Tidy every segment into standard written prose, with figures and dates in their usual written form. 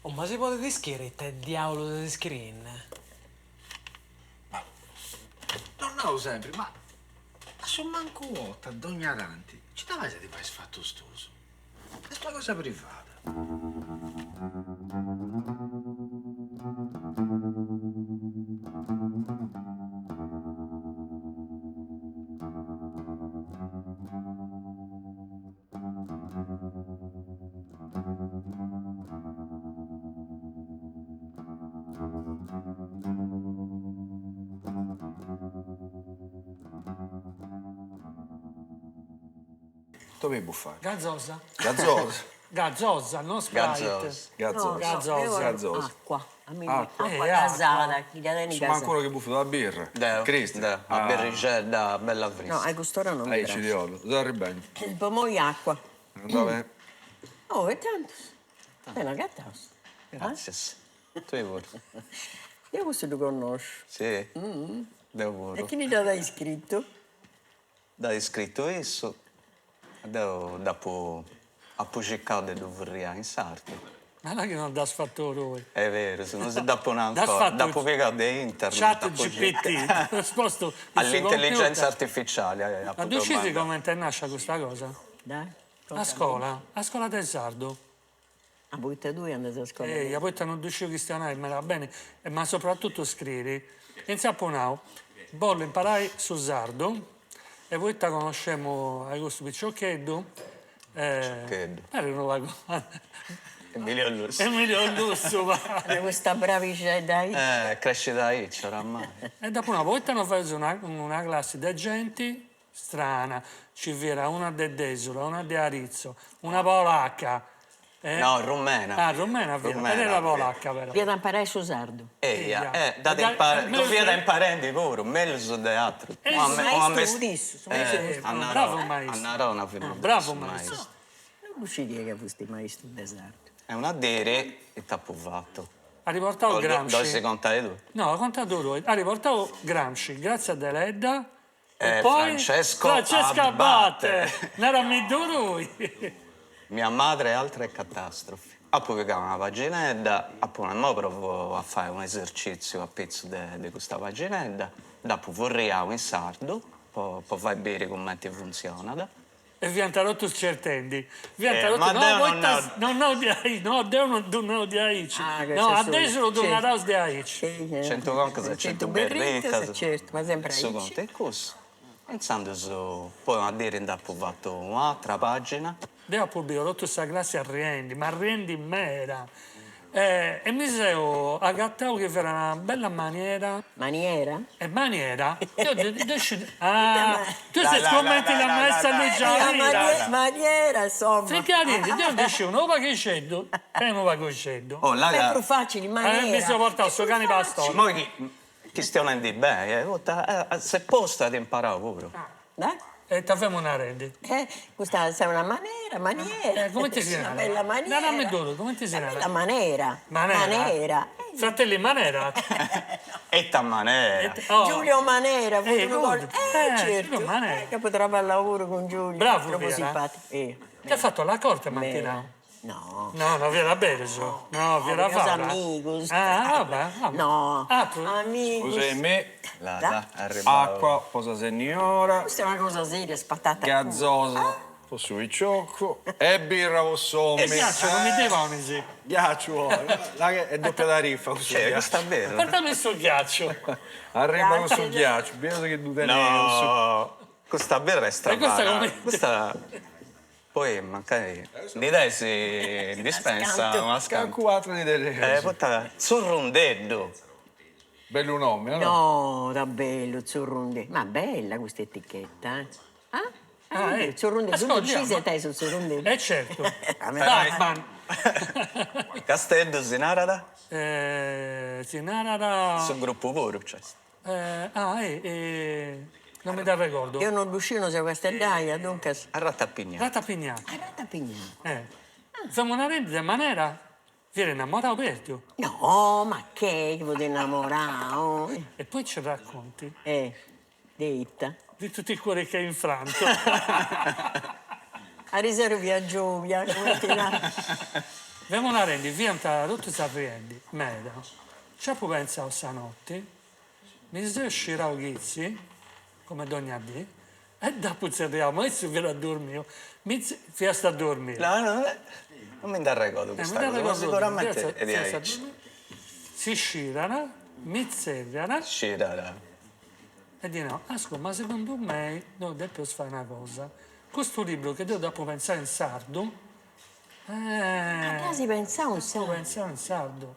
Oh ma si podet ischire ite diaulu ses iscriende? Ddu nau sempri, ma a su mancu u' 'orta dogna tanti nci dda fais a ti fai is fatus tuus? Est una cosa privada. Ite bi bufai? Gazosa. Gazosa. Gazosa, no Sprite. Gazosa. Gazosa. Gazosa. Acqua. Acqua. Acqua gasada, chi dda tenit gasada. Su mancu unu chi bufat una birra. Deu. Cristian. Deu. Una birrixedda bella frisca. No, a cust'ora non mi Aici praxit. ti 'ollu. Seu arribendi. Po immoi acqua. Anda beni. Oh, e tantus. Beni agataus. Gratzias. Tui puru. Deu custu ddu connosciu. Si? Deu puru. E chini dd'at iscritu? Dd'at iscritu issu e deu dd'apu apu circau de ddu furriai in sardu. Ma no chi non dd'as fatu tui. Est berus, non si dd'apu nau ancora, dd'apu pigau de internet. Chat GPT, dd'as postu in su computer. All'intelligenza artificiali apu Ma ddu scisi comente est nascia custa cosa? A scola, a scola de sardu. Ah, poita tui andas a scola? Eia, poita non ddu sciu chistionai meda beni, ma soprattutto scriri. Intzà apu nau, bollu imparai su sardu e poita connoscemu a custu piciocheddu, Piciocheddu. Parit unu pagu Emilio Lussu. Emilio Lussu parit. Custa bravixedda aici. Eh, crescit aici oramai. E dd'apu nau, poita no faeus una una classi de genti Strana, ci fiat una de Desulu, una de Aritzo, una polacca. No, rumena. Ah, rumena fiat, pariat polacca però. Fiat a imparai su sardu. Eia, e dd'at imparau, ddu fiat imparendi puru, mellus de atrus. E su maistu fut issu, su maistu fut issu. Bravu maistu. A narau fiat Bravu maistu. Non ddu scidia ca fusti maistu de sardu. E una diri ita apu fatu. At portau Gramsci. Ddu 'olis contai tui? No, conta tui. At portau Gramsci, Grazia Deledda E poi Francesco Francesco Abate, naramiddu tui. Mia madre e altre catastrofi. Apu pigau una paginedda, apu nau, imoi provu a fai unu esercitziu apitzus de custa paginedda, dd'apu furriau in sardu po fai biri cumenti funtzionat. E fiant totus certendi. Fiant totus, no poita no nau diaici, no deu non ddu nau diaici, no a Desulu ddu naraus diaici. Centu concas e centu berritas. Certu, ma sempri aici. Su contu est cussu. E intzandus poi una diri nd'apu fatu u'atra pagina. Deu apu biu totu sa classi arriendi, ma arriendi meda E mi seu agatau chi fiat una bella maniera. Maniera? E maniera? Deu ddu sciu. Ah, tui ses cumenti la maestra Lucia Mira. Maniera, insomma. Fricadindi, deu ndi sciu unu paghixeddu e unu paghixeddu. Oh, là ca. Est prus facili, maniera. Mi seu portau su cani pastori. Immoi chi chistionendi beni, poita s'est postu e at imparau puru. Dai. E ita femu narendi? Eh, custa est una manera, maniera. Eh, cumenti si narat? Una bella maniera. Naramiddu, cumenti si narat? Una bella manera. Manera? Manera. Fratelli Manera? Ita manera. Giulio Manera, fut unu collega. Eh, certu. Giulio Manera. Ca apu traballau puru cun Giulio. Bravu Tropu fiat. simpaticu. Ti at fatu la corte m'ant nau. No. No, no fiat berus. No, fiat fàula. Amigus. Ah, va bè. No. Atru? Amigus. Scusemi. Là, arribau. Acqua po sa senniora. Custa est una cosa seria, spatata. Gazosa po su picioccu e birra po s'omini. E ghiacciu non mi ndi ponis? Ghiacciu oi, là che est doppia tariffa cussu ghiacciu. Custa birra. Portami su ghiacciu. Arriba cussu ghiacciu, bieus chi ddu teneus. No, custa birra est stravagante. Custa Poi mancai ndi dais in dispensa unas cantu. Cancu atru ndi teneus. Eh poita Tzurrundeddu. Bellu nomini, no? No, ta bellu, Tzurrundeddu. Ma bella custa etichetta, eh? Ah? Ah, eh. Tzurrundeddu, ddu scis ita est su tzurrundeddu? E certu. Batman. Casteddu si narat? Si narat. Su gruppu puru nc'est. Ah eh non mi dd'arregordo. Deu non ddu sciu, no seu casteddaia, duncas. Arratapignà. Ratapignà. Arratapignà. Eh. Femu narendi de manera, fiat innamorau perdiu. No, ma che, chi fut innamorau. E poi ci racconti. Eh, de ita? Di tutti i cuori che hai infranto. Ariseru fiat giobia, cumenti narat. Femu narendi, fiant totus arriendi meda, nci apu pentzau sa noti, mi seu scirau chitzi, come dogna dì, e dd'apu tzerriau, ma issu fiat dormiu, mi fiast dormiu. No no non mi nd'arregodu custa cosa, ma siguramente est diaici. Si scirat, mi tzerriat. Scirat. E ddi nau, ascurta, ma segundu mei nosu depeus fai una cosa, custu libru chi deu dd'apu pentzau in sardu, Ah, dd'as pentzau in sardu. Dd'apu pentzau in sardu.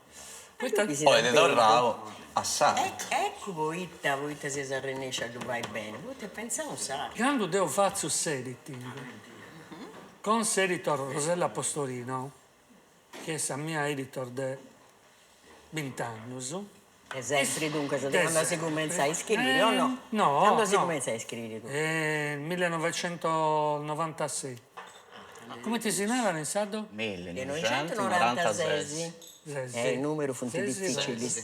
Poita. Poi ti torrau a sardu. Eccu poita, poita ses arrennesciu a ddu fai beni, poita est pentzau in sardu. Candu deu fatzu s'editing con s'editor Rosella Postorino, chi est sa mia editor de bint'annus. De sempri duncas, de candu as cumentzau a iscriri o no? No. Candu as cumentzau a iscriri tui? Millenovecentonovantase. Cumenti si narat in sardu? Millenovecentonorantases. Eh, is numerus funt dificilis.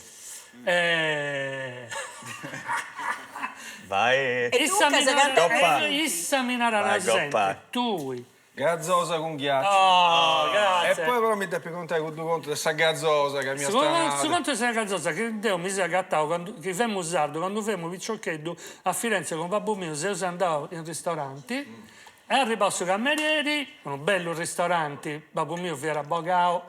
Vai. E duncas candu. Issa mi narat sempri, tui Gazosa cun ghiacciu. Oh, grazie. E poi però mi depi contai cuddu contu de sa gazosa ca m'iast nau. Su contu de sa gazosa chi deu mi seu agatau candu chi femu sardu, candu femu piciocheddu a Firenze cun babbu miu seus andaus in ristoranti e arribau su camerieri, unu bellu ristoranti, babbu miu fiat abogau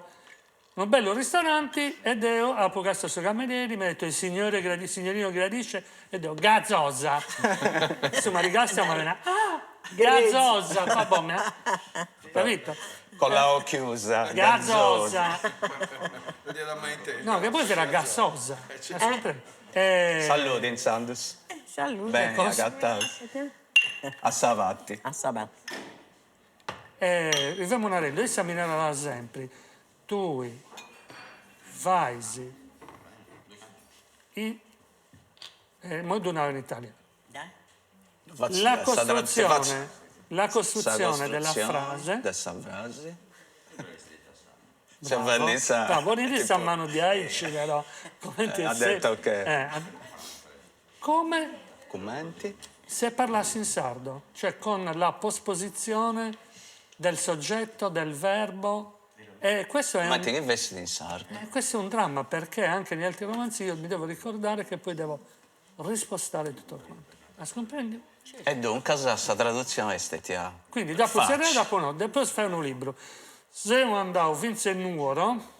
Unu bellu ristoranti e deu apu castiau su camerieri, m'at detto il signore il signorino gradisce e deu gazosa. Issu m'at castiau e m'at nau ah gazosa, babò mi capito? Con la o chiusa, gazosa. No, che poi fiat gassosa. Saludi intzandus. Saludi. Beni agataus. A sa pati. A sa pati. E femu narendu, issa mi narat sempri, tui fais i, imoi ddu nau in italianu, la costruzione, la costruzione della frase, de sa frasi, bravo, ponit sa manu diaici però, cumenti ha detto che Come Cumenti? Se parlassi in sardo, cioè con la posposizione del soggetto, del verbo e questo è un. Cumenti chi fessit in sardu. E questo è un dramma perché anche negli altri romanzi io mi devo ricordare che poi devo rispostare tutto quanto. As cumprendiu? E duncas sa tradutzione est stetia Quindi dd'apu tzerriau e dd'apu nau, depeus fai unu libru. Seu andau finzas in Nuoro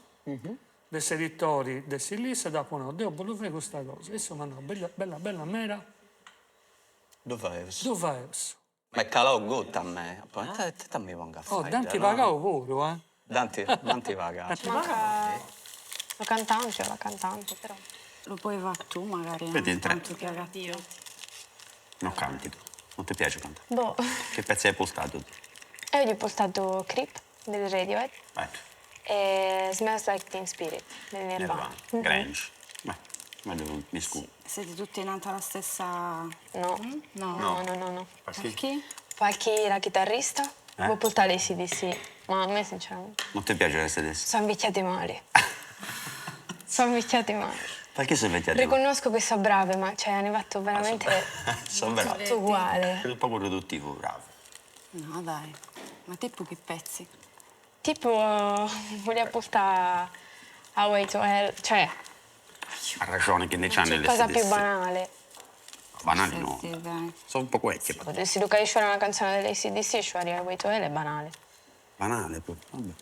de s'editori de s'Ilissa dd'apu nau, deu bollu fai custa cosa, issu m'at nau, bella bella bella meda, Ddu faeus. Ddu faeus. M'est calau guta a mei, apu nau, ita mi pongu a fai. Oh, dd'ant pagau puru eh. Dd'ant, dd'ant pagau. Manca lu cantante o la cantante però. Lu puoi fare tu magari, Vedi, non tanto che Io. Non canti tu, non ti piace cantare? Boh. Che pezzi hai portato tu? Io gli ho portato Creep del Radiohead. Ecco. E Smells Like Teen Spirit del Nirvana. Nirvana, Grunge. Beh, meglio mi scuso. Siete tutti nati alla stessa... No. No. No, no, no, no. Perché? Perché la chitarrista Eh? vuole portare gli AC/DC, ma a me sinceramente Non ti piace l'ACDC? sono invecchiati male. sono invecchiati male. Perché sono invecchiati male? Riconosco che sono brave, ma cioè hanno fatto veramente Sono bravi. tutto uguale. È un poco riduttivo, bravo. No, dai. Ma tipo che pezzi? Tipo, volia portare Highway to Hell, cioè... Ha ragione che ne c'hanno le Cosa più banale. Banali no. Sì, dai. Sono un po' vecchie. Se tu capisci una canzone dell'ACDC, cioè Highway to Hell è banale. Banale proprio, vabbè.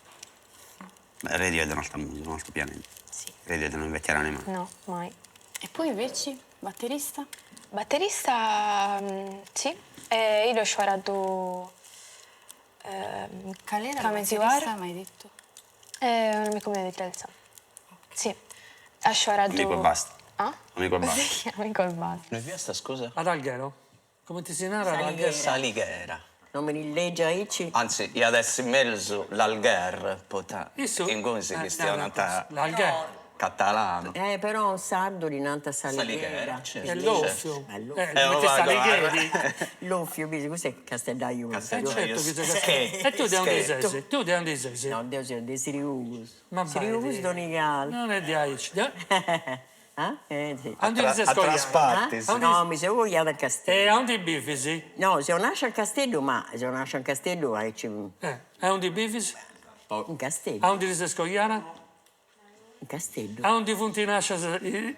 Beh, Radiohead è un'altra musica, un altro pianeta. Sì. Radiohead non invecchieranno mai. No, mai. E poi invece, batterista? Batterista, mm, sì. E io ho suonato Qual era il Come si batterista, guarda? mi hai detto? È un amico mio di Telza. Sì. Ha suonato... Amico e basta. Ah? Amico e basta. Sì, amico e basta. Noi fiesta, scusa? Ad Alghero. Come ti si nara ad Alghero? Salighera. Non me li leggi aici? Anzi, iat essi mellus l'Algher, poita Issu inguni si eh, chistionat L'Algher. catalanu. Eh, però in sardu li nant Salighera, Salighera. certo. È l'offio. È l'offio. Eh, come ti Saligheri? L'offio, vedi, questo è casteddaiolo. Eh certo che sei casteddaiolo. E tu di undi sesi? Tu di undi sesi? No, deo seo de Siriugus. Ma vai Siriugus di- Donigal. Non è di aici. Ah? Eh, sì. Aundi ti ses A coiada? traspartis. No, mi seo coiada a Casteddu. E aundi bivisi? No, seo nascia a Casteddu, ma seo nascia a Casteddu aici... Eh, e aundi bivisi? In Casteddu. Aundi ti ses coiada? In Casteddu. Aundi funt nascias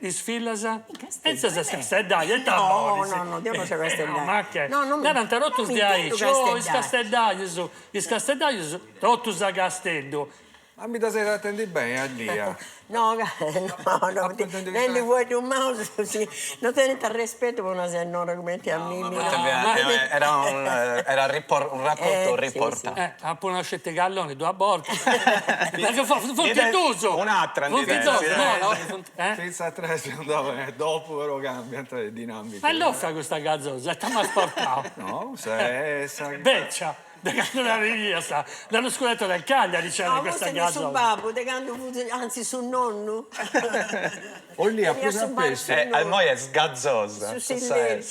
is fillas? In Casteddu. E ses casteddaia, ita No, bolis? no, no, deu no seu casteddaia. Ma che? No, no mi. Narant totus No mi diaici, intendu oh is casteddaiu. casteddaius, is casteddaius, totus a Casteddu. Ma mi dda seis atendi beni a Lia? No, no, no, nendi fueddus maus, no tenint arrespetu po una sennora cumenti a mimi. Era un era un rapporto riportato. Apu nau sceti calloni duas bortas. Funt duus! Un'atra ndi Funt duus, no no. Fintzas a tres andava bene, dopu però cambiant is dinamicas. Ma est lòfia custa gazosa, ita m'as portau? No, cussa est sa. Beccia De candu dda birias, dallo scudetto del Cagliari c'era No, questa custu est su gazosa. babbu, de candu fut, anzi su nonnu. Ollia Teniat prus su a bar prestu. su nonnu. Immoi est gazosa. Su silleri.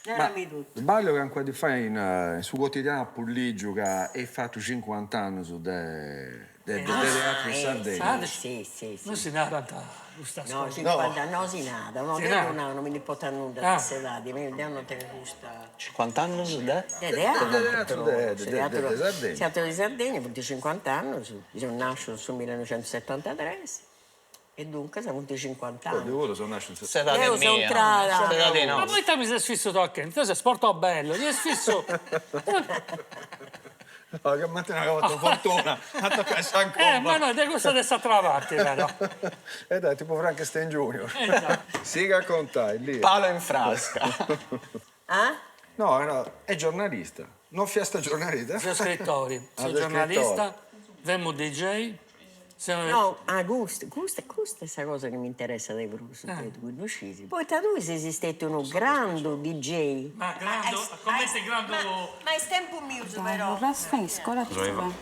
Narami totu. Sballiu calincuna dì fait in su quotidianu apu ligiu ca eis fatu cincuant'annus de de teatru in Sardegna. Si, si, si. Non si narant custas No, cosas. cincuanta no si narat, no, deu nau, non mi nd'importat nudda de s'edadi, deu non tengu custa. Cincuant'annus de? De teatru, De su teatru de Sardegna. Teatru de Sardegna funt cincuant'annus, seu nasciu in su millinoixentusetantatres e duncas funt cincuant'annus. Deu puru seu nasciu in su. S'edadi Deu seu mia. intrada. S'edadi Ma nostra. poita mi ses fissu tochendi? Tui ses Portobello, ti ses fissu. No, che mantenni ca fattu fortuna a toccai sa Eh, ma gomma. no, de cussa de s'atra parti però. E dai, tipu Frankenstein Junior. Siga a contai, Lia. Palo in frasca. Ah? No, no, è giornalista. Non fiasta giornalista. Seu scrittori, Ah, seu sei giornalista, femu DJ, seu... No, ah, custa, custa, custa est sa cosa chi m'interessat de prus, de tui, ddu scisi. Poita tui ses stetiu unu grandu DJ. Ma grandu, comenti grandu... Ma is tempus mius Dai, però. il resto in scuola tutto bene.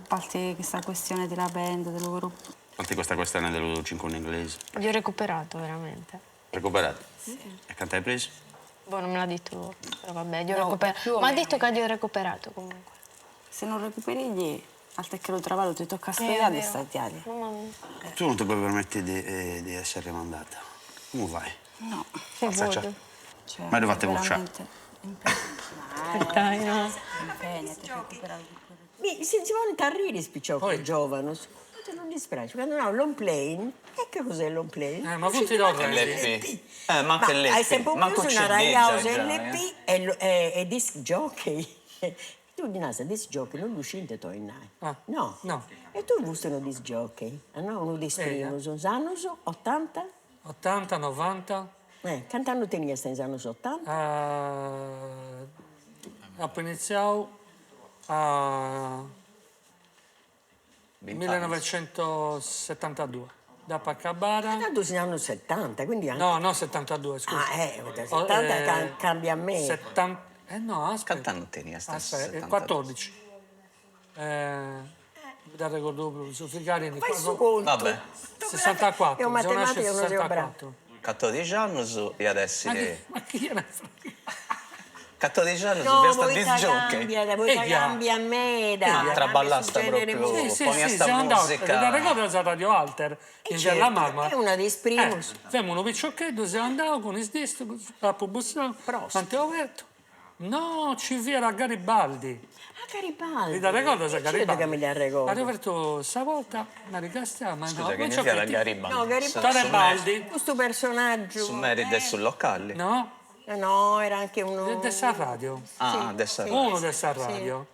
A parte questa questione della band, del gruppo. A parte questa questione dello 5 in inglese. Gli ho recuperato veramente. Recuperato? E cantu hai preso? Boh, non me l'ha detto lui, però vabbè, gli ho No, recuperato. più o Ma ha meno. detto che gli ho recuperato comunque. Se non recuperi gli, altro che lo lavoro ti tocca Eh, è studiare e vero. studiare. Mamma mia. Tu non ti puoi permettere di, eh, di essere rimandata. Come fai? No, Che Forza, voglio. cioè, Ma dovete bocciare. veramente impegnati. Dai, no. Impegnati a recuperare di quello. Mi, si, si ponint a arriri is piciocus Poi- giovanus, poita non ddis praxit, candu nau long plane, e che cos'è long plane? Eh, ma funt torrendi. LP. Eh, manco Ma l'LP. a is tempus Manco mius CD naraiaus giai, giai, LP e e e disc jockey. Tu ddi nas disc jockey, non ddu scint ita 'olit nai. Ah. No. No. E tu fusti unu disc jockey, ah no? Unu de is primus, in is annus otanta? Otanta, novanta. Eh, cant'annus teniast in is annus otanta? Apu iniziau a millenovecentosetantadue. Dd'apu acabada. Tantu in is annus setanta, quindi anche. No, no setantadue, scusa. Ah, eh, settanta cambia meda. Settan... Eh no, aspetta. Cant'annu teniast in su Aspetta, setantadue? quattordici. Non mi dda arregordu prus, su Figarini. Fai su contu. Vabbè. 64, Io seu nasciu matematica in non seu brava. 64. Catodixi annus iat essiri. Ma chi era fraghi? Catodixi annus No, fiasta poita disc jockey. cambia, poita Eia. cambia meda. Ma cambia traballasta su genere proprio, musicale. Sì, sì, sì, poniasta siamo andati. musica. Ti ricordi sa Radio Alter? In certo, via La Marmora. è una dei primus. Eh, femu unu piciocheddu, seu andau cun is discus, apu bussau, Prost. ant obertu. No, ci fiat Garibaldi. Ah, Garibaldi. Ti dd'arregordas a Certo Garibaldi? che mi dd'arregordo. At obertu sa porta, m'at castiau, ma Scusa, no, chini fiat Garibaldi? No, Garibaldi. Garibaldi. Custu personaggiu. Su meri de su locali? No? No, era anche uno... De sa radio. Ah, de sa radio. Unu de sa radio.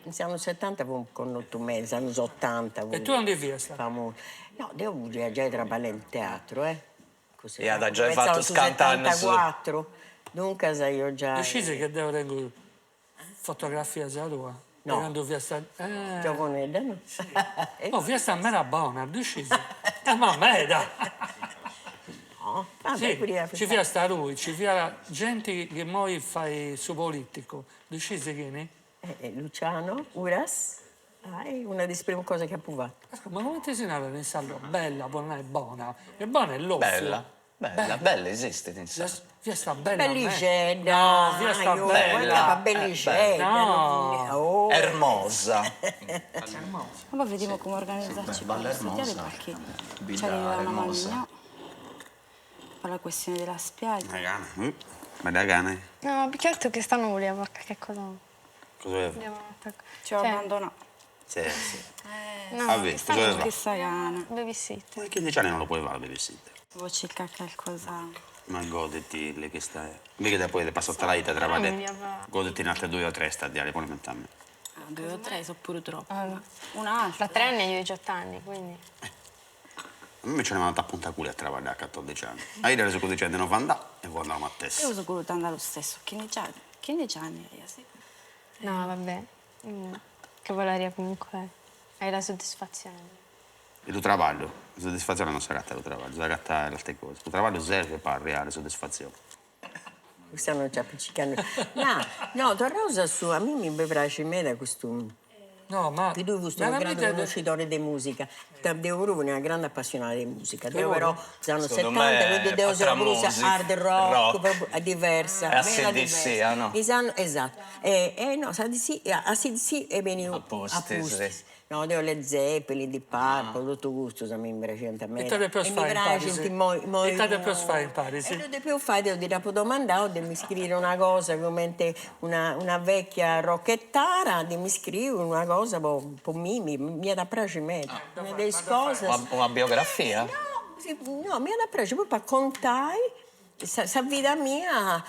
In is annus setanta fut connotu meda, in is annus otanta fut. E tui aundi fiast? Famosu. No, deu fia giai traballendi in teatru, eh. Iat giai fatu cant'annus. Setantacuatru. Duncas io giai. Ddu scisi che deu tengu fotografias tua? No. De candu fiast. Eh. Giovonedda no. Oh, fiast meda bona, ddu scisi? Eh, ma meda! No, vabbè, Sì, ci fiast tui, ci fiat genti chi immoi fait su politicu, ddu scisi chini? Eh, Luciano Uras, ah, è una delle prime cose che apu fatto. Ascolta, ma comente si narat in sardu? Bella, po nai bona. E bona è l'offio. Bella, bella, bella esistit in sardu. Fiast bella. Belligedda. No, fiast bella. Belligedda. No. Oh. Ermosa. Ma poi vediamo come organizzarci per studiare perché ci arriva una manina. Per la questione della spiaggia. Una gana. Ma da gana. No, più che altro che stanno voleva fare qualche cosa. Cosa voleva? Andiamo a Ci ho Cioè, abbandonato. Sì, sì. No, Ah, visto, cosa che sa gana. Babysitter. Ma 15 anni non lo puoi fare babysitter. Devo cercare qualcosa. Ma goditi le che stai. Mica da poi passa tutta la vita tra mi va. Goditi in altre due o tre stadiali, poi a me. Ah, due o tre sono pure troppo. Ah. Un'altra. Da tre anni io ho 18 anni, quindi. A me ci hanno mandato a punta culo a lavorare a 14 anni. A io ero 15 anni non andare e voi andavamo a testa. Io sono voluta andare lo stesso, 15 anni. 15 anni, io, sì. No, vabbè. Che volaria comunque. Hai la soddisfazione. E tu lavoro, la soddisfazione non si agatta il lavoro, si agatta le altre cose. Il lavoro serve per arrivare soddisfazione. Questa non ci appiccicano. No, no, tornavo su, a me mi piace meno questo... No, ma Che tu sei un grande conoscitore di musica. Devo proprio una grande appassionata di musica. Devo però, negli anni Secondo 70, me quindi devo tra usare musica, hard rock, rock. proprio, è diversa. E meno ACDC, diversa. ah, no? Esatto, esatto. E, e no, sa di sì, ACDC e veniva A posti, sì. No, devo le Zeppelin, di Purple, tutto gusto, sa mi piace a me. E te le puoi E mi fare in piace, Parisi? ti mo- mo- E te le puoi fare in Parisi? E non te più fare, devo dire, domandare, devo mi scrivere una cosa, come una, una vecchia rocchettara, devo mi scrivere una cosa, un po' mimi, mi è da piace me. Una delle cose. Una, una biografia? No, sì, no, mi è da piace proprio a contare sa, sa vita mia.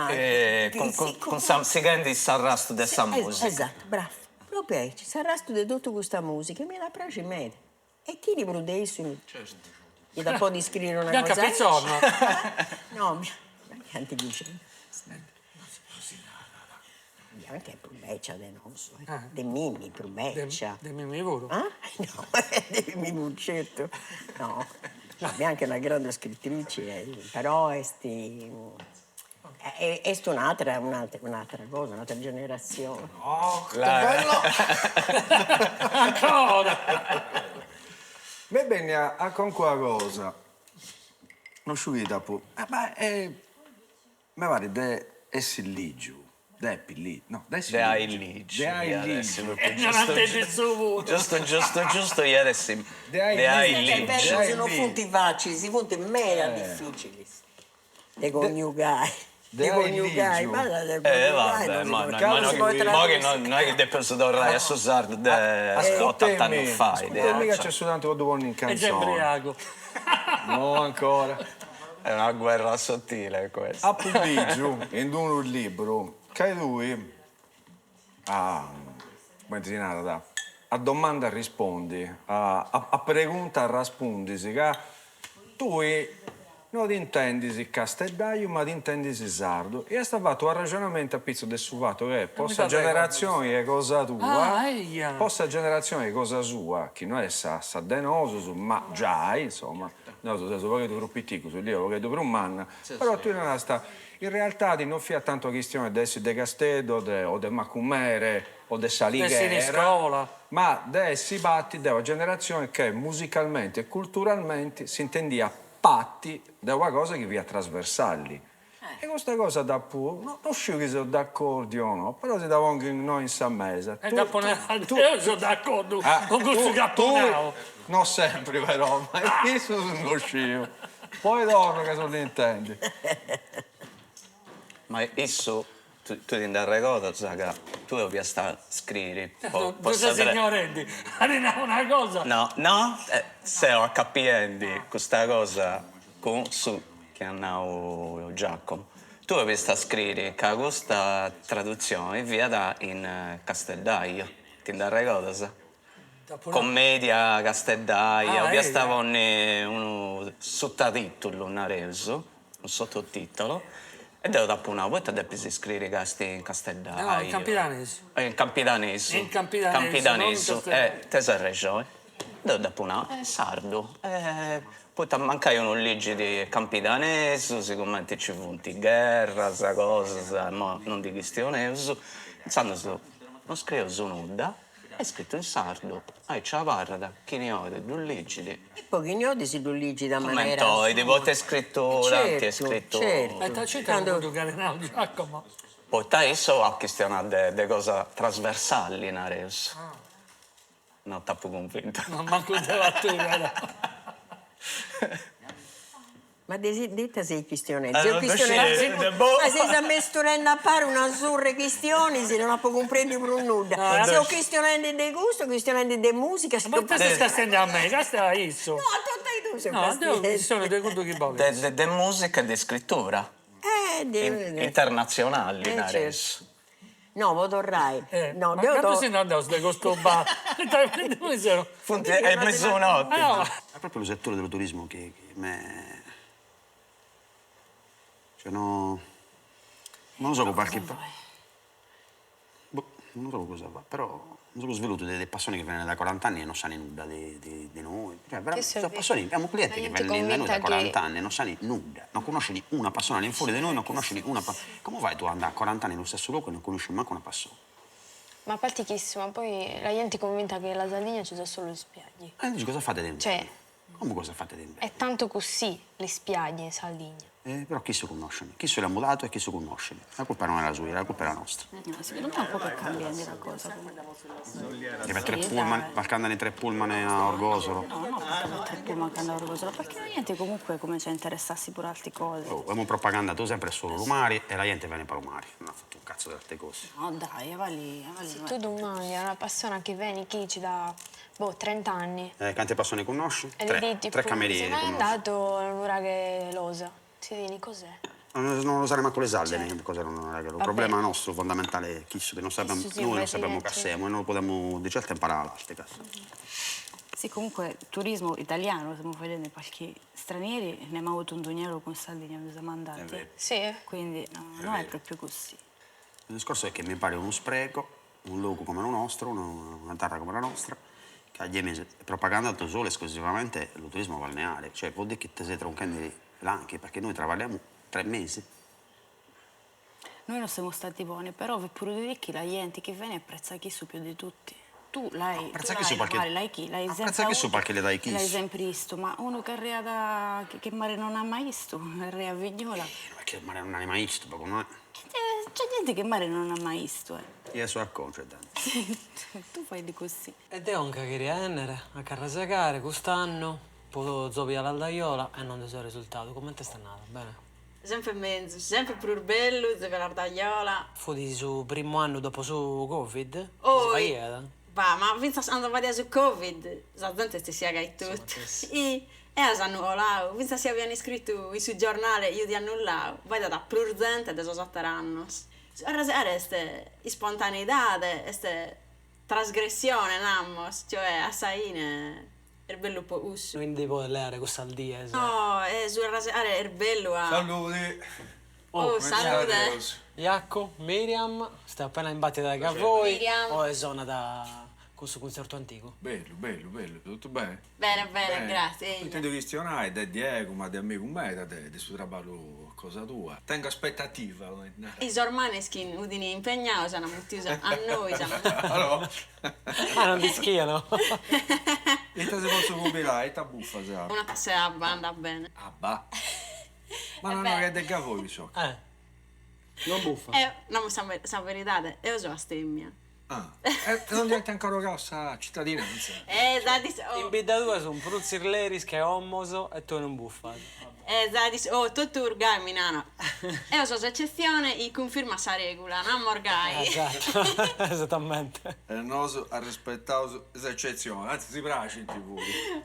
Eh, che con, sì, con, con sa, seguendo il resto della musica. Esatto, bravo. Proprio eh, ci sarà di tutta questa musica, mi la piace me. E chi li produce? Certo. Gli dà po' di scrivere una Bianca cosa. Pizzorno. No, Bianca dice. Bianca è più beccia di nostro, eh. De Mimmi più beccia. De Mimmi pure. Ah? No, De Mimmi certo. No, Bianca è una grande scrittrice, eh, però è sti... È, è un'altra, un'altra, un'altra cosa, un'altra generazione. Oh, che bello! Ancora! Va bene, a, a con qua cosa? Non sciuvi dopo. Eh, ma è... Mi pare de essi giù. De pilli. No, de De ai ligi. De ai adesso, ligi. proprio Non giusto, attende il suo voto. giusto, giusto, giusto, ieri sì. De ai De ai ligi. È ligi. vero, sono funti facili, si funti mega difficili. De coniugare. De De ai coniugare, ligiu. ma de Eh coniugare vabbè, non si ma, può- no, non ma si può no, mo che tradurre. non, non è che devo tornare a Susardo de 80 anni fa. Ascoltami che c'è soltanto quando vuoi in È già canzone. embriaco. No, ancora. È una guerra sottile questa. A Pubbligiu, in un libro, che lui, a, come si narra, a domanda rispondi, a, a, a pregunta rispondi, che tu non ti intendi castellaio, ma ti intendi sardo. E sta fatto un ragionamento a pizzo del suo fatto che possa mi fa generazione è cosa tua, Ah, eia. possa generazione è cosa sua, che non è sa, sa denoso, ma già, insomma, no, so, so, che tu piticco, su lì, che tu manna, però tu non sta, in realtà di non fia tanto questione di essere de Castello de, o de Macumere o de Salighera, De Siniscola. ma de si batti da una generazione che musicalmente e culturalmente si intendia patti da una cosa che via trasversali. E questa cosa da pu, no, non so che sono d'accordo o no, però si dava anche noi in sa mesa. E dopo ne- Io sono d'accordo con questo capponao. Ah, Non sempre però, ma io sono uscito. Poi dopo che sono intendi. Ma isso, tu, tu ti dai ricordo, sai che tu devi stare a scrivere. Po, Cosa signorendi? Arena una cosa. No, no, eh, se ho capito questa cosa con su che hanno Giacomo. Tu avevi sta a scrivere che questa traduzione via da in eh, Castellaio. Ti dai ricordo? sa? Commedia Castellaio, Ah, via eh, stava un, un sottotitolo, un areso, un sottotitolo. E devo dopo una volta devi scrivere che sti in Castellaio. No, in campidanese. Eh, In campidanese. In campidanese, Campidanese. non in castellano. Eh, te sei ragione. Devo dopo una, è sardo. Eh, poi ti mancai un legge di campidanese, siccome ci fu di guerra, sa cosa, sa, ma non di questione. Insomma, non scrivo su nulla, è scritto in sardo. Ah, c'è la parla da chi ne ho, due leggi. E poi chi ne ho si lo leggi da maniera... Come di volte è scritto, Certo, è scritto. certo. E te c'è tanto che Giacomo. Poi adesso ha questione di cose trasversali in adesso. Non t'ho convinto. Non manco di battuta. Ma de ita seis chistionendi? Seu chistionendi ma seis ammesturendi a pari una surra 'e chistionis e non apu cumprendiu prus nudda. Seu chistionendi de custu, chistionendi de musica. Ma ita ses castiendi a mei? Castia a issu. No, a totu e duus seu castiendi. No, deu chistionu de cuddu chi bolis. De musica e de scrittura. Internatzionali, nareus. No, po torrai. No, deu. Cantu si nd'andaus de custu bar? Funt is mesunotti. È proprio lu settore dello turismo che me cioè no non lo so perché boh non lo so cosa fa però non so sviluppo de persone che vengono da quarant'anni e non sanno nudda de de de noi cioè veramente sono persone abbiamo clienti che vengono da noi da quarant'anni e non sanno nudda non conosceno una persona all'infuori de noi non conosceno una Comu fai tu a andai a quarant'anni in lu stessu logu e non connosci mancu una persona? Ma a parti chissu, ma poi la genti è convinta che la Sardigna ci sono solo le spiagge. E dici cosa fate d'inverno? Cioè, Comu cosa fate d'inverno? È tanto così le spiagge in Sardigna. Eh, però chissu connoscene, chissu l'at mudadu e chissu connoscene. La colpa non era sua, la colpa era nostra. No, secondo me è un po' che cambia la cosa comunque. Che per tre pullman, perché andano i tre pullman a Orgosolo? No, no, perché per tre pullman che andano a Orgosolo, perché la gente comunque comincia a interessarsi pure a altre cose. Oh, abbiamo propagandato sempre solo lu mari e la gente viene per lu mari, non ha fatto un cazzo di altre cose. No dai, va lì, va lì. Se tu domandi a una persona che viene qui da, boh, 30 anni. Eh, quante persone conosci? E Tre, gli dici, tre camerieri Se mai conosci. andato al nuraghe Losa, ti dici cos'è? Non, non lo sa manco le salde, neanche cosa non è. Il problema nostro fondamentale è chisso, che non sappiamo, Chissu sì, noi non beh, sappiamo sì, che sì. siamo e non lo possiamo di certo imparare all'altro. cazzo. Sì, comunque turismo italiano stiamo facendo perché stranieri ne abbiamo avuto un dugnello con Sardegna, ci siamo andati. vero. Sì. Quindi no, non è proprio così. Il discorso è che mi pare uno spreco, un luogo come il nostro, una, una terra come la nostra, che abbia propagandato solo e esclusivamente il turismo balneare. Cioè vuol dire che te sei tronchando l'anche, perché noi travagliamo tre mesi. Noi non siamo stati buoni, però vi pure dire che la gente che viene apprezza chi su più di tutti. Tu l'hai, Apprezza tu chi su l'hai, perché- magari l'hai chi, l'hai sempre Apprezza chi su avuto, perché le dai chi L'hai su. sempre visto, ma uno che arriva da, che, che mare non ha mai visto, arriva a Vignola. Perché il mare non hai mai visto, poco no? Eh, C'è gente che mare non ha mai visto, eh. Io sono accorto, tanto. tu fai di così. E deo anche che ennere a Carrasegare quest'anno, poi zopia l'Aldaiola e non so il risultato. Come te sta andata? Bene. Sempre mezzo, sempre più bello, sempre l'Ardaiola. Fu di su primo anno dopo su Covid. Oh, Si fa Va, ma finza andando a su Covid, la gente si siega e tutto. E, e hanno finza si abbiano scritto in su giornale, io di annullavo, vai da più gente de sos annos. Era este spontaneidade, este trasgressione, namos, cioè assaine, è bello po' usso. Quindi può leare questa al dia. No, è su rasare è bello a... Salute. Oh, salute. Iacco, Miriam, sta appena imbattita da voi. Miriam. O è zona da questo concerto antico? Bello, bello, bello, tutto bene? Bene, bene, grazie. Intendo questionare da Diego, ma di amico me, da di suo lavoro cosa tua. Tengo aspettativa. I sormaneskin udini impegnati sono mutti a noi siamo. Allora. Ah, non dischiano. E te se posso compilare, e te buffa, sa. Una tassa a banda bene. Ah, bah. Ma non è che del voi, so. Eh. Non buffa. Eh, no, sa, sa verità, io sono astemmia. Ah, eh, non diventa ancora grossa cittadinanza. Eh, zadis, oh. In bidda sono pruzzirleris che è ommoso e tu non buffa. Eh, zadis, oh, tutto urgai, minano. Io sono eccezione, i conferma sa regola, non morgai. Esatto, esattamente. E noso ha rispettato l'eccezione, anzi si piace in tv.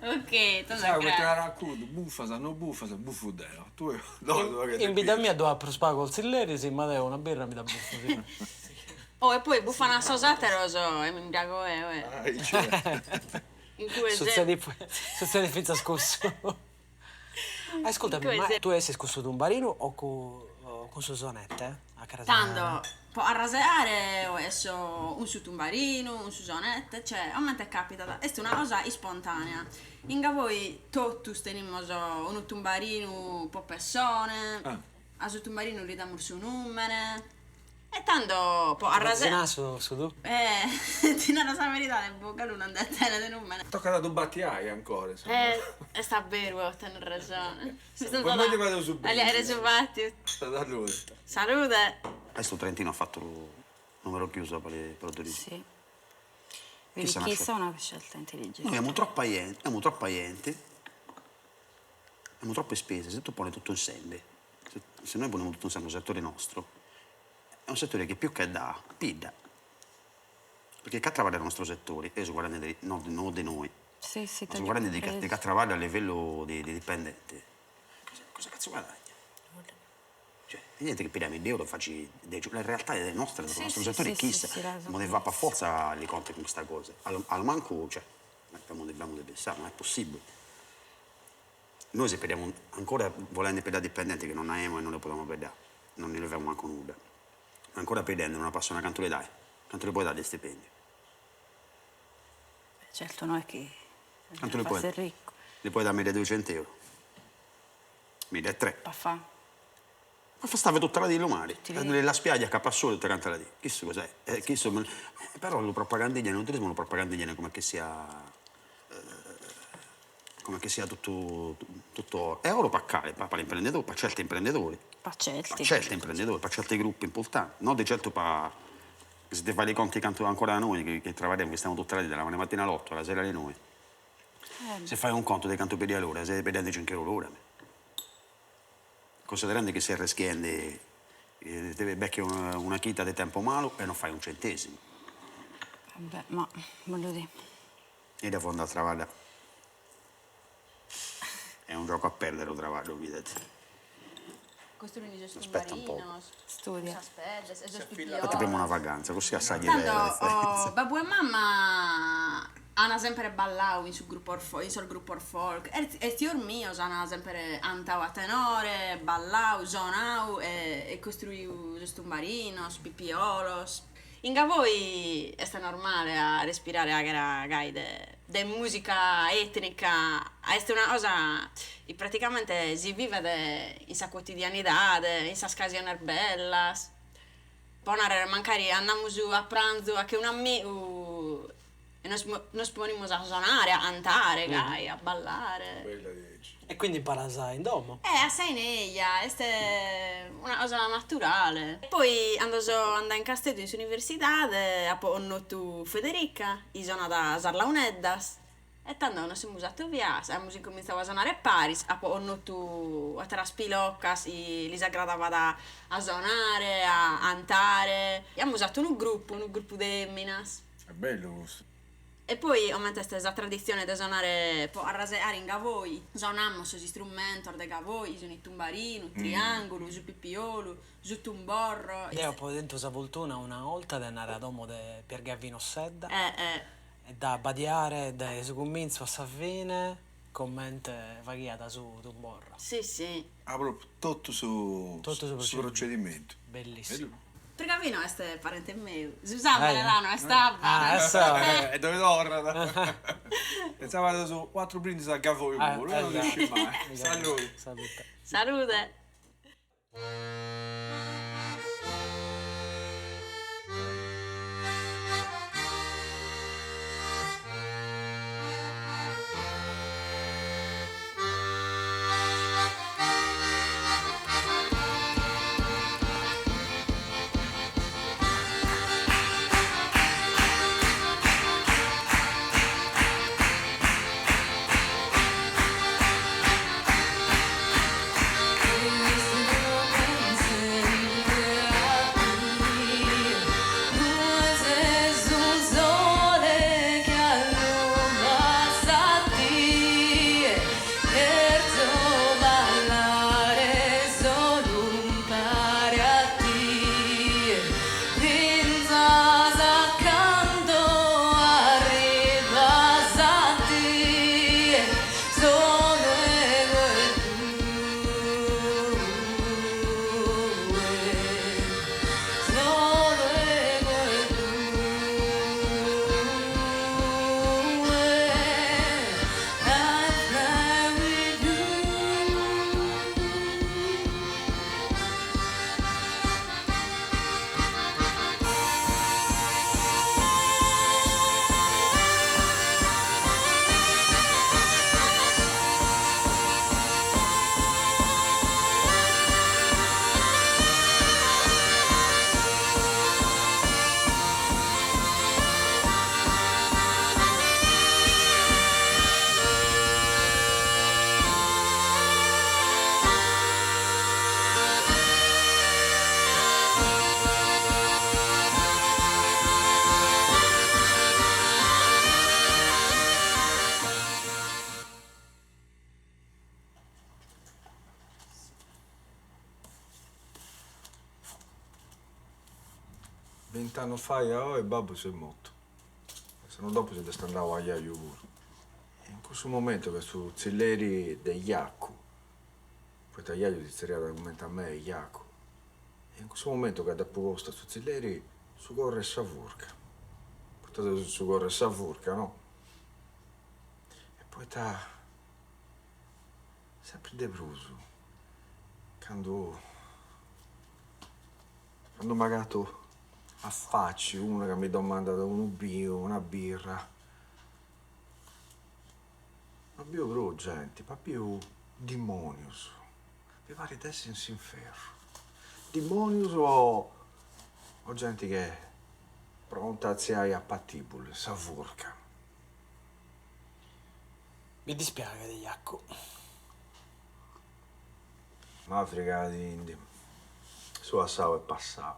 Ok, tu Sai, come ti racconto, buffa, sa, non buffa, sa, buffo deo. Tu, no, no, che In vita mia dove apro spago col zilleri, sì, ma devo una birra mi dà buffo. Sì. Oh, e poi buffa una sosatero, so, e mi imbriaco, eh, eh. In cui Succede, succede finza scusso. Ascoltami, ma tu sei scusso un barino o con, con Susonette? Eh? A casa Tanto, può arraseare o esso un su tumbarino, un susonette, cioè, a me capita, è una cosa spontanea. In voi tutti tenimmo un tumbarino po' persone, Ah. a su tumbarino gli diamo il suo numero. E tanto può arraseare. Su, su tu? Eh, ti nella sa verità, è bocca lui non deve tenere numero. Tocca da battiai ancora, insomma. Eh, sta vero, tenere ragione. Poi mo ti vado su Allora, su batti. Da lui. Salute. Adesso Trentino ha fatto il numero chiuso per il per il turismo. Sì. Vedi, Chissà una chissà una scelta intelligente. Noi siamo troppo aienti, siamo troppo aienti. Abbiamo troppe spese, se tu poni tutto insieme, se noi poniamo tutto insieme il settore nostro, è un settore che più che dà, pidda. Perché chi travaglia nel nostro settore, io sto parlando di, no, no di noi, Sì, sì, ma sto parlando di chi travaglia a livello di dipendente. Cosa, cosa cazzo guadagna? Cioè, niente che pigliamo 1000 euro e facci la realtà è nostra, del nostro settore è chissa, ma deve fare per forza li conti con questa cosa. Al, al manco, cioè, abbiamo di pensare, non è possibile. Noi se perdiamo ancora volendo perdere dipendenti che non abbiamo e non le possiamo perdere, non ne leviamo manco nulla. Ancora perdendo una persona quanto le dai? Quanto le puoi dare di stipendio? Certo, non è che Quanto le puoi? ricco. Le puoi dare 1200 euro? 1300. Pa fa. Ma fa stare tutta la di mare, la spiaggia a Capassolo tutta quanta la di. Chissà cos'è. Chissà, però lo propagandigliano, il turismo lo propagandigliano come che sia come che sia tutto, tutto oro. È oro paccare, per l'imprenditore, per certi imprenditori. Per certi. Per certi imprenditori, per certi gruppi importanti. Non di certo per... Se ti fai i conti canto ancora da noi, che travagliamo, che stiamo tutta la dalla mattina alle 8, alla sera alle 9. Se fai un conto di canto per l'ora, sei perdendo 5 euro l'ora. Considerando che se rischiende, deve becchi una chita di tempo malo e non fai un centesimo. Vabbè, ma voglio dire. E devo andare a lavorare. È un gioco a perdere lo travaglio, vedete. Aspetta un po'. Studia. Aspetta prima una vacanza, così assaggi Tanto, oh, babbo e mamma hanno sempre ballato in sul gruppo in sul gruppo folk. E il mio hanno sempre andato a tenore, ballato, suonato e costruito sos tumbarinos, pipiolos. In Gavoi è normale a respirare aghera gai de musica etnica, è una cosa e praticamente si vive de, in sa quotidianità, in sa occasioni bellas. Poi magari andiamo su a pranzo a che un amico e nos poniamo a suonare, a cantare, gai, a ballare. Bella dici. E quindi imparasa in domo? Assai neglia, è una cosa naturale. Poi andò andai in Casteddu in università, ho conosciuto Federica, io sono da Sarlauneddas. E tanto nos siamo usato via, abbiamo incominciato a suonare a Paris, ho conosciuto a Traspilocas, e li agradava da, a suonare, a cantare. E abbiamo usato un gruppo di eminas. È bello questo. E poi ho messo questa tradizione di suonare a raseare in Gavoi. Suonammo sugli strumenti di Gavoi, sono i tumbarino, il triangolo, su pipiolo, su tumborro. Io ho dentro sa fortuna una volta di andare a domo di Pier Gavino Sedda. E da badiare, da su comincio a sa fine, commente varia su tumborro. Sì, sì. Ah, proprio tutto su, tutto su procedimento. Bellissimo. Bello. Perché Gavino è parente mio. Susanna Lelano è stava. Ah, adesso. E dove torna? Pensavo su quattro brindisi a Gavoi pure, non riesci mai. Salute. Salute. Salute. Thank you. Bint'annus fait a oi babbu s'est mortu. S'annu dopu si nd'est andau ajaju puru. E in cussu momentu che su tzilleri de Jacu, poita ajaju si tzerriat cumenti a mei, Jacu, e in cussu momentu ca dd'apu postu a su tzilleri su corru 'e sa furca, poita seu su corru 'e sa furca, no? E poita sempri de prus candu Candu m'agatu a faci una ca mi domandat unu binu, una birra, no biu prus genti, ma biu dimonius, mi parit de essi in s'inferru, dimonius o o genti che est pronta a atziai a patibulu, sa furca. Mi dispiaghet, Jacu. Ma frigadindi. Su passau est passau.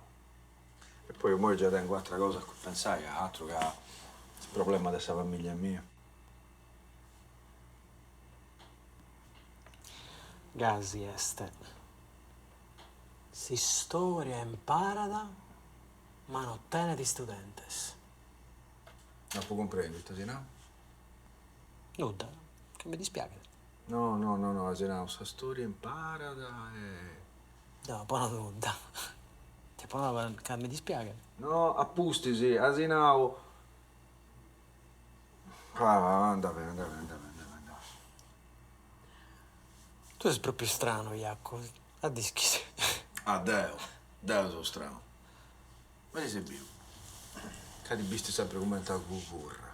E poi immoi già tengu atra cosa a cui pensai, atru ca is problemas de sa familia mia. Gasi est. S'istoria imparat ma no tenet istudentes. No apu cumprendiu ita as nau. Nudda, ca mi dispiaghet. No, no, no, no, as nau, sa storia imparat e. No, apo nau nudda. Ti apo nau ca mi dispiaghet. No, a pustis, as nau. Ah, anda bene, anda bene, anda bene, anda bene. Tue ses propriu stranu, Jacu, a dd'ischis. Ah, deo, deo so stranu. Ma ti ses biu? Ca ti bistis sempri cumenti a cugurra.